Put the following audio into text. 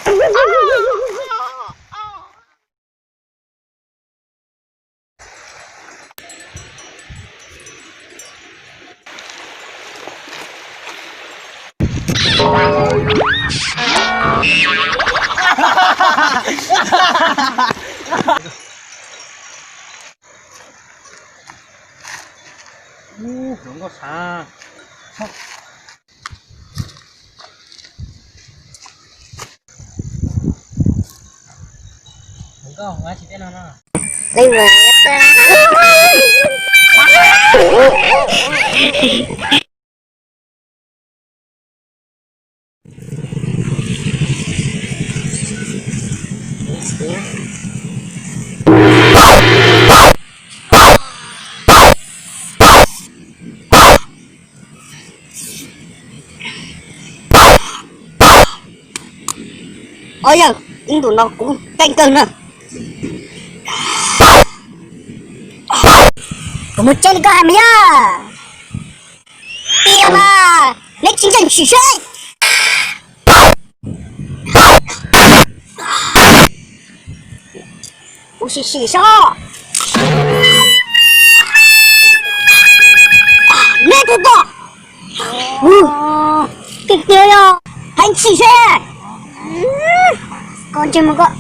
Ub, hluas nkauj sav. Hluas nkauj, ua tsis teb no no. Au yawg, ib ntus no kuv keej kawg na. Kuv mus tsev li koj hais mas yog. Tiag mas, neb tsis ntseeg sim seb. Kuv sim sim seb. Neb tus tod. Tiag tiag yog. Hais sim seb. Koj ntsia mus koj.